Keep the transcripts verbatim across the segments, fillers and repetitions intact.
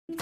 鄉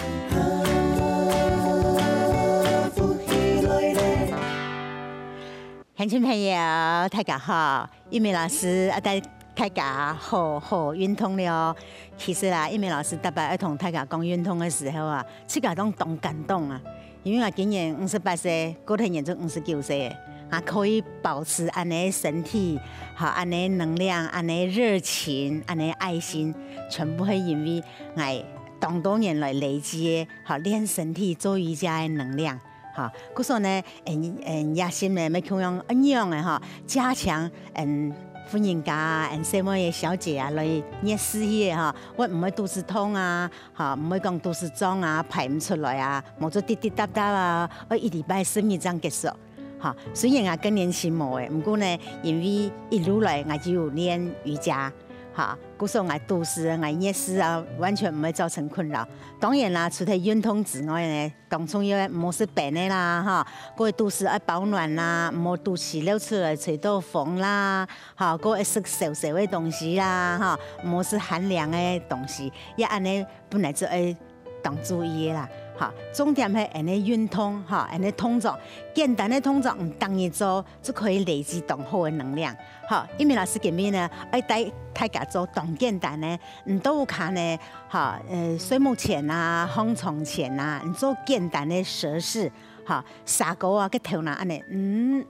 親朋友，大家好，玉美老師啊，帶大家好好運動了哦。其實啊，玉美老師逐擺愛同大家講運動个時候啊，自家都當感動啊。因為啊，今年五十八歲，過忒年就五十九歲了，啊，可以保持恁呢身體，好，恁呢能量，恁呢熱情，恁呢愛心，全部係因為𠊎當多年來累積个，好，練身體、做瑜伽个能量。 哈，故所呢，嗯嗯，這心呢，愛共樣恁樣个哈，加強嗯婦人家啊，嗯細妹个小姐啊，來月事去个哈，會毋會肚屎痛啊？哈，毋會講肚屎脹啊，排毋出來啊，無就滴滴答答啊，愛一禮拜十日正結束。哈，雖然啊更年期無个，毋過呢，因為一路來𠊎就有練瑜伽，哈，故所𠊎肚屎、𠊎月事啊，完全毋會造成困擾。當然啦，除忒運動之外呢， 當重要个，毋好食冰个啦，哈，過肚屎愛保暖啦，毋好肚臍露出來吹到風啦，哈，過愛食燒燒个東西啦，哈，毋好食寒涼个東西，也恁呢本來就愛當注意个啦，哈。重點係恁呢運動，哈，恁呢動作，簡單个動作，嗯，逐日做就可以累積當好个能量，哈。玉美老師今晡日呢，愛帶大家做當簡單个，嗯，都有可能 哈，呃，睡目前啊，䟘床前啊，你做簡單个蛇式，哈，蛇哥啊，个頭那恁呢，嗯，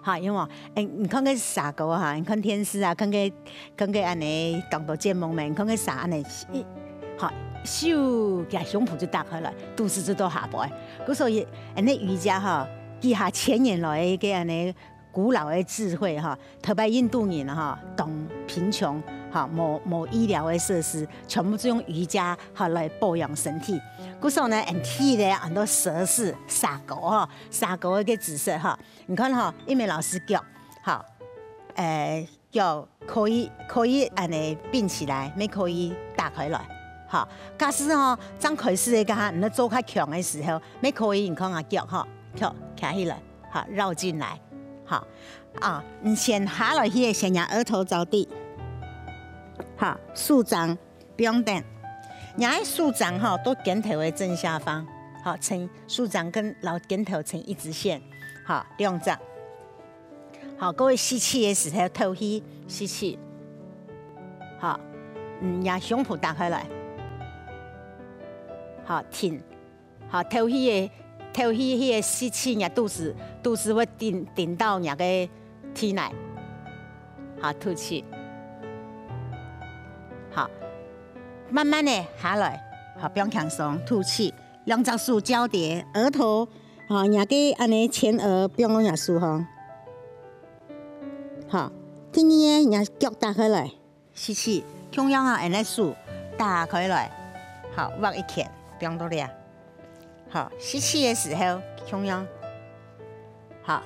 哈，有無？欸，你看該蛇哥哈，你看電視啊，看該看該恁呢當多節目咩？你看該蛇恁呢，一，哈，咻，佢胸脯就打開來，肚屎就到下背。故所以，恁呢瑜伽哈，幾下千年來个恁呢 古老个智慧哈，頭擺印度人哈，當貧窮哈，無無醫療个設施，全部就用瑜伽哈來保養身體。故所呢，恁呢个恁多蛇式蛇哥哈，蛇哥个姿勢哈，你看哈，玉美老師腳哈，欸，腳可以可以恁呢併起來，也可以打開來，哈。假使哈，正開始个該下，你做較強个時候，也可以你看啊腳哈，腳徛起來，哈，繞進來，哈。 啊，你先下來去个先，若額頭著地。好，手掌放等，若个手掌吼，到肩頭个正下方，好，成手掌跟摎肩頭成一直線，好，兩隻。好，各位吸氣个時候透氣，吸氣。好，嗯，若胸脯打開來。好，挺。 好，透氣个，透氣，該个吸氣，若肚屎，肚屎會頂頂到若个地泥。好，吐氣。好，慢慢个下來，好，放輕鬆，吐氣。兩隻手交疊，額頭，好，若个恁呢前額放到若手項。好，第二个，若腳打開來。 吸氣，共樣啊，恁呢手打開來，好，畫一圈，放到這。好，吸氣个時候，共樣，好，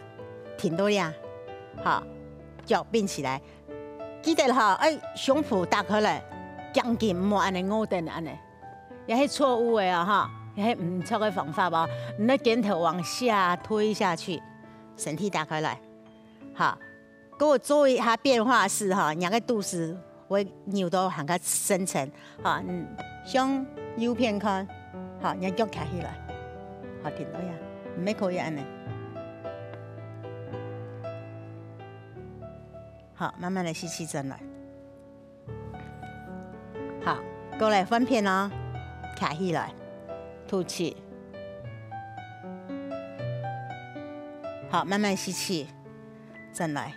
停到這，好，腳併起來。記得哈，愛胸脯打開來，頸根毋好恁呢臥等恁呢，這係錯誤个啊哈，這係毋著个方法哦。你个肩頭往下推下去，身體打開來，好。 過做一下變化式哈，若个肚屎會扭到還較深層，哈，嗯，向右片看，好，若腳徛起來，好，停到這，毋係可以恁呢。好，慢慢个吸氣轉來。好，過來換片哦，徛起來，吐氣。好，慢慢吸氣，轉來。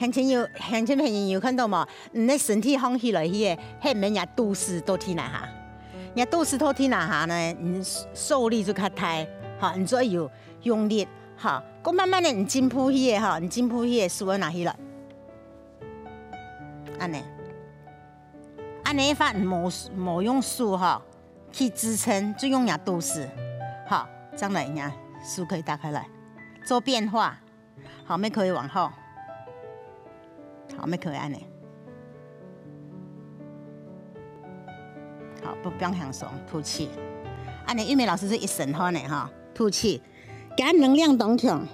鄉親有，鄉親朋友有看著無？你个身體䟘起來去个，係毋係若肚屎到地泥下？若肚屎到地泥下呢，你受力就較大，哈，你就愛有用力，哈。過慢慢个，你進步去个，哈，你進步去个，手愛拿起來，恁呢，恁呢法無無用手哈去支撐，就用若肚屎，哈，這樣來，若手可以打開來，做變化。 好，也可以往後。好，也可以恁呢。好，放放輕鬆，吐氣。恁呢，玉美老師係一身汗个哈，吐氣。該能量當強。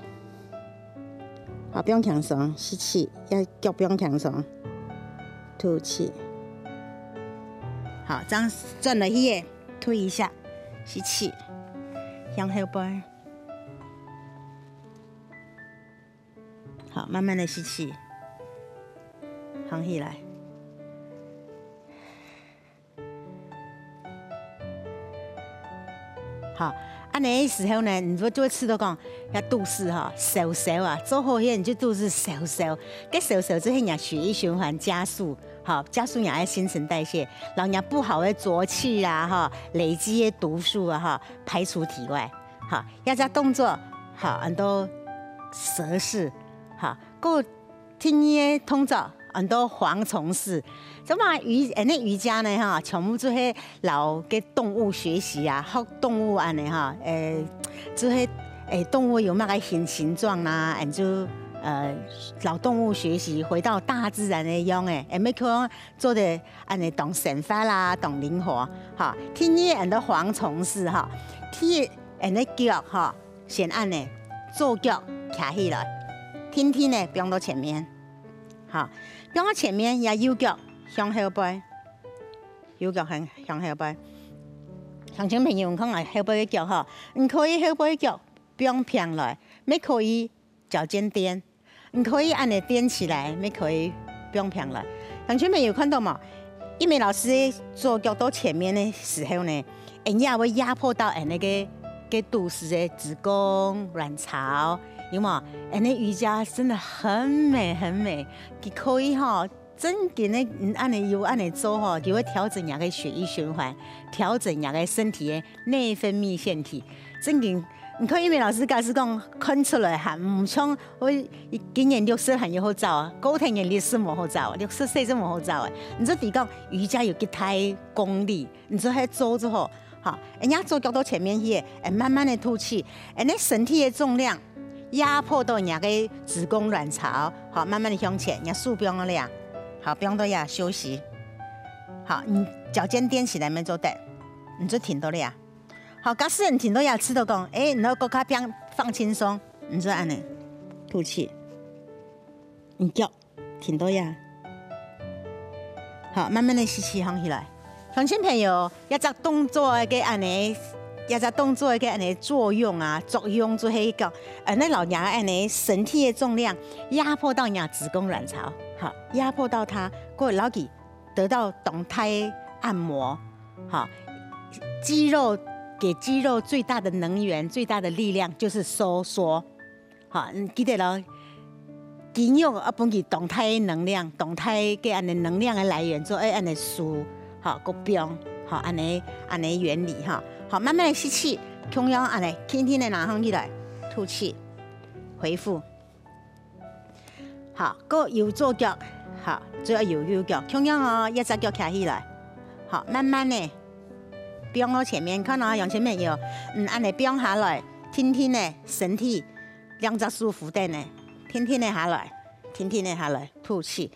好，放輕鬆，吸氣，愛腳放輕鬆，吐氣。好，這樣轉來去个。推一下，吸气，向後背。好，慢慢的吸气，放起來。好，恁呢个時候呢，你就，就會試著講，這肚屎吼，燒燒啊，做好後你就肚屎燒燒，該燒燒就係若血液循環加速，吼，加速若个新陳代謝，然後若不好的濁氣啦，吼，累積的毒素啊，吼，排出體外。 好，這隻動作，好，安到蛇式，好，過第二个動作，安到蝗蟲式。這麼瑜，恁呢瑜伽呢，吼，全部就係摎該動物學習啊，學動物恁呢吼，誒，就係，誒，動物有麼个形，形狀啦，俺就，呃，摎動物學習，回到大自然个樣誒，誒，乜可以做得恁呢當生活啦，當靈活，吼。第二，俺个蝗蟲式，吼，第 恁呢腳吼，先恁呢，左腳擎起來，定定呢放到前面，吼，放到前面，這右腳向後背，右腳向，向後背。鄉親朋友，你看𠊎後背个腳吼，你可以後背腳放平來，乜可以腳尖踮， 你可以恁呢踮起來，乜可以放平來。鄉親朋友看著無？一鳴老師左腳到前面个時候呢，恁也會壓迫到恁呢个，个肚屎个子宮、卵巢，有無？恁呢瑜伽真的很美很美，佢可以吼，真正个，嗯，恁呢有恁呢做吼，佢會調整若个血液循環，調整若个身體个內分泌腺體，真正 你看一鳴老師假使講看出來還毋像，𠊎今年六十還有好走啊，過頭年六十無好走啊，六十歲就無好走啊。你就知講瑜伽有幾大功力，你就係做就好。好，恁呢左腳到前面去，誒，慢慢的吐氣，恁呢身體个重量壓迫到若个子宮卵巢，好，慢慢的向前，若手放到這，好，放到這休息。好，你腳尖踮起來乜做得，你就停到這。 好，假使你停到這試著講，誒，你个腳較放，放輕鬆，你就恁呢，吐氣，你腳停到這。好，慢慢的吸氣，放起來。鄉親朋友，這隻動作个恁呢，這隻動作个恁呢作用啊，作用就係講，呃，恁呢摎若恁呢身體个重量壓迫到若子宮卵巢，好，壓迫到它，過摎佢 得到當大个按摩，哈，肌肉，給肌肉最大的能源、最大的力量就是收縮。哈，嗯，記得咯，肌肉愛分佢當大个能量，當大个恁呢能量个來源，做愛恁呢收，哈，个放，哈，恁呢，恁呢原理哈。好，慢慢的吸氣，共樣恁呢，輕輕的拿放起來，吐氣，回復。 好，過右左腳，好，最後右右腳，共樣哦，一隻腳擎起來，好，慢慢的，放到前面，看哦，鄉親朋友，嗯，恁呢放下來，定定的身體，兩隻手扶等呢，定定的下來，定定的下來，吐氣。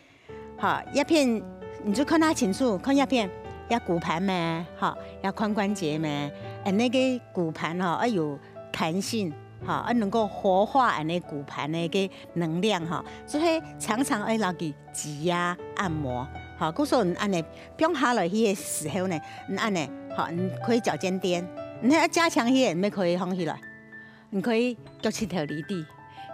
好，這片你就看較清楚，看這片，這骨盤咩，好，這髖關節咩，恁呢个骨盤吼，愛有彈性， 哈，愛能夠活化恁呢骨盤个个能量哈，所以常常愛摎佢擠壓按摩，哈，故所你恁呢放下來去个時候呢，你恁呢，哈，你可以腳尖踮，你愛加強去，你乜可以放起來，你可以腳膝頭離地。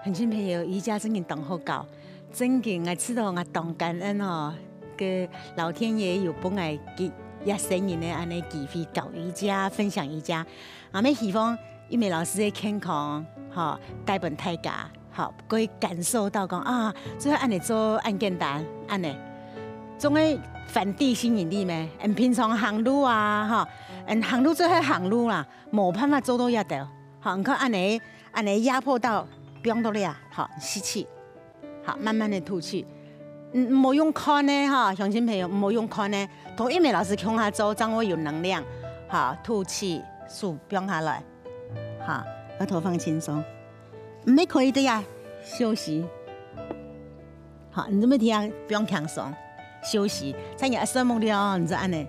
鄉親朋友，瑜伽真經當好搞，真經𠊎試著𠊎當感恩哦，个老天爺有分𠊎个一生人个恁呢機會搞瑜伽，分享瑜伽。 𠊎乜希望一鳴老師个健康，吼，帶分大家，吼，可以感受到講啊，做恁呢做恁簡單，恁呢，總係反地心引力咩？嗯，平常行路啊，吼，嗯，行路就係行路啦，無辦法做到這兜，吼，你看恁呢，恁呢壓迫到，放到這，吼，吸氣。 好，慢慢的吐氣。嗯，毋好用看个哈，鄉親朋友，毋好用看个，同一鳴老師共下做，正會有能量。好，吐氣，手放下來。好，額頭放輕鬆。毋係可以个呀，休息。好，你這麼聽，放輕鬆，休息。像你愛睡目了哦，你就恁呢，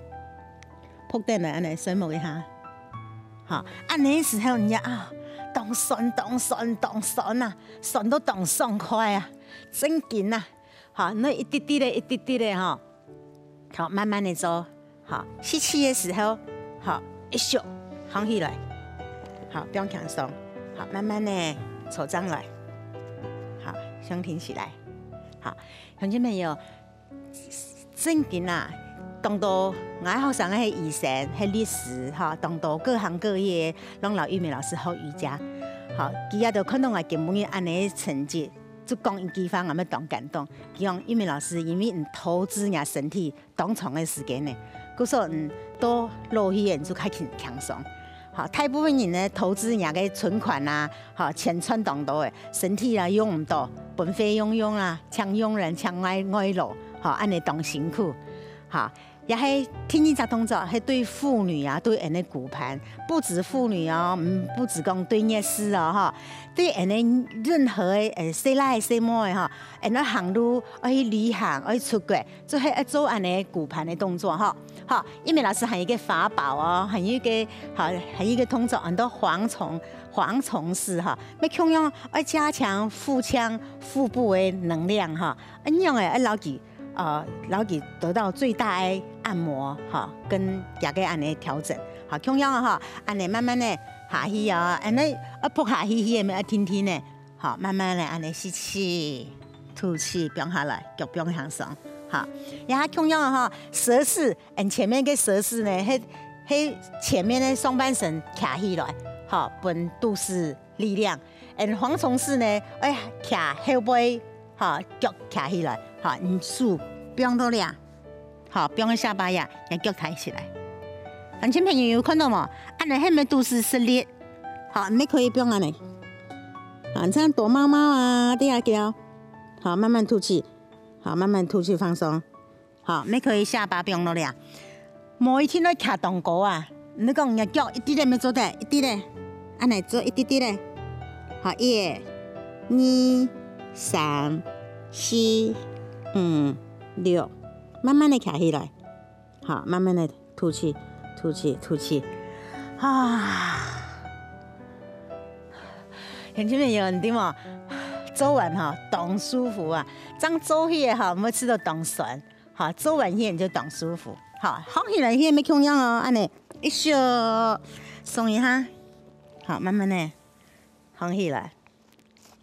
仆等來恁呢睡目一下。好，恁呢時候你就啊，當痠，當痠，當痠啊！ 痠到當爽快啊，真緊啊！好，你一滴滴个，一滴滴个吼，好，慢慢的做，好，吸氣个時候，好，一咻，䟘起來，好，放輕鬆，好，慢慢的坐正來，好，胸挺起來，好，鄉親朋友，正經啊，當多𠊎學生个醫生、係律師，吼，當多各行各業，攏摎玉美老師學瑜伽，好，佢也都看到𠊎今晡日恁呢成績，就講一句話，𠊎乜當感動。佢講玉美老師，因為你投資若身體， 當長个時間呢，故所嗯，到老去个就較輕輕鬆。吼，大部分人呢，投資若个存款啊，吼，錢賺當多个，身體啊用毋到，分費用用啊，請用人，請外外勞，吼，恁呢當辛苦。吼，也係第二隻動作，係對婦女啊，對𠊎个骨盤，不止婦女哦，嗯，不止講對月事哦，吼，對𠊎个任何个，呃，細倈仔細妹仔吼，𠊎个行路，愛去旅行，愛出國， 就係愛做恁呢骨盤个動作吼。好，玉美老師還有一個法寶哦，還有一個，好，還有一個動作，安到蝗蟲，蝗蟲式哈，乜共樣愛加強腹腔、腹部个能量哈。恁樣誒，愛摎佢，呃，摎佢得到最大个按摩哈，跟這個恁呢調整。好，共樣哈，恁呢慢慢的下去哦，恁呢愛仆下去，去个乜愛定定呢。 好，慢慢的恁呢吸氣、吐氣，放下來，腳放輕鬆。好，然後共樣吼，蛇式，嗯，前面个蛇式呢，係係前面个上半身徛起來，好，分肚屎力量。嗯，蝗蟲式呢，愛徛後背，好，腳徛起來，好，你手放到這， 好，放个下巴呀，將腳抬起來。鄉親朋友有看到無？恁呢係毋係肚屎食力？好，你乜可以放恁呢。好，你像躲貓貓啊，對啊，對啊。好，慢慢吐氣。好，慢慢吐氣，放鬆。好，乜可以下巴放落來啊。無一定愛徛當高啊，你講你腳一滴仔乜做得，一滴仔，恁呢做一滴滴仔。好，一、二、三、四、五、六， 慢慢的徛起來，好，慢慢的吐氣，吐氣，吐氣，啊，鄉親朋友，你知無？做完吼，當舒服啊，正做起來吼，毋會試著當痠，吼，做完起來就當舒服，吼，䟘起來起來乜共樣哦，恁呢，一咻，鬆一下，好，慢慢的䟘起來。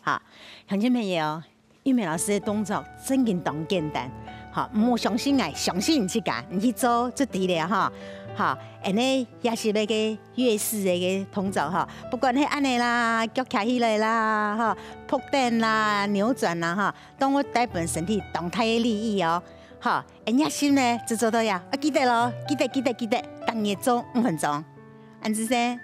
好，鄉親朋友，玉美老師个動作正經當簡單。好，毋好相信𠊎，相信你自家，你去做就對了哈。好，恁呢也係該個月事个動作哈，不管係恁呢啦，腳徛起來啦，哈，仆等啦，扭轉啦，哈，都會帶分身體當大个利益哦。好，恁呢心呢，就做到呀，啊，記得咯，記得，記得，記得，逐日做五分鐘，恁仔細。